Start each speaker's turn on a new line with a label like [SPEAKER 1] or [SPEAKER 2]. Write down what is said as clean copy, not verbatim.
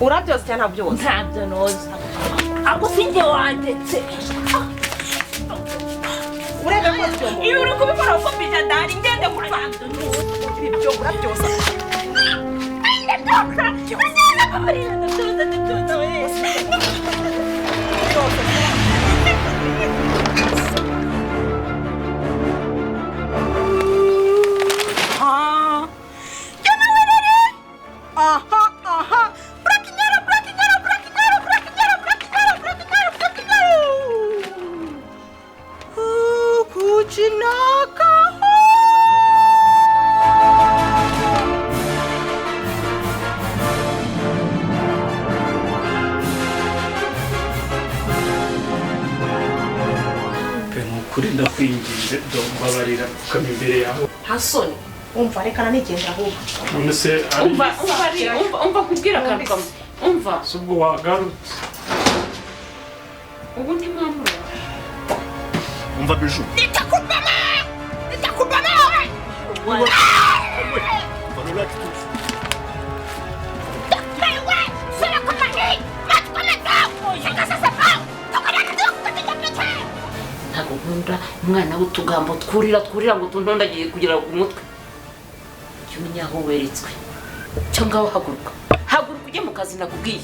[SPEAKER 1] Urabyoza cyangwa ntabyoza?
[SPEAKER 2] Ntabyo noza. Ako sinjye wandetse.
[SPEAKER 1] Urebe ko byombo.
[SPEAKER 2] Ibi uri kubikora kuko bijadari ngende gupfa.
[SPEAKER 1] Ibyo urabyoza.
[SPEAKER 2] Ndabyoza. Ndabyoza, ndabyoza we.
[SPEAKER 1] Ah. Aha, aha. Braquiñero, braquiñero, braquiñero, braquiñero, braquiñero, braquiñero, braquiñero. Kuchinaka.
[SPEAKER 3] Pe ni ukuri ndakwinginze, mbabarira, pfukama imbere yawe.
[SPEAKER 1] Nta soni. Umva, reka nanigendera ahubwo.
[SPEAKER 3] None se ari
[SPEAKER 4] Umva, umva, umva, umva, nkubwire akantu kamwe. Umva.
[SPEAKER 3] Si ubwo wagarutse?
[SPEAKER 4] Ubu ntimwamura.
[SPEAKER 5] Umva biju.
[SPEAKER 2] Nitakubama! Nitakubama we!
[SPEAKER 5] Umva relax tu.
[SPEAKER 2] Wewe, sura kama hii, macho kama zao, shaka sasa pao.
[SPEAKER 4] Ntabwo nkunda umwana w'utugambo twurira twurira ngo tuntondagiye kugera ku mutwe. Jya umenya aho weretswe. Cyo ngaho haguruka. Haguruka ujye mu kazi nakubwiye.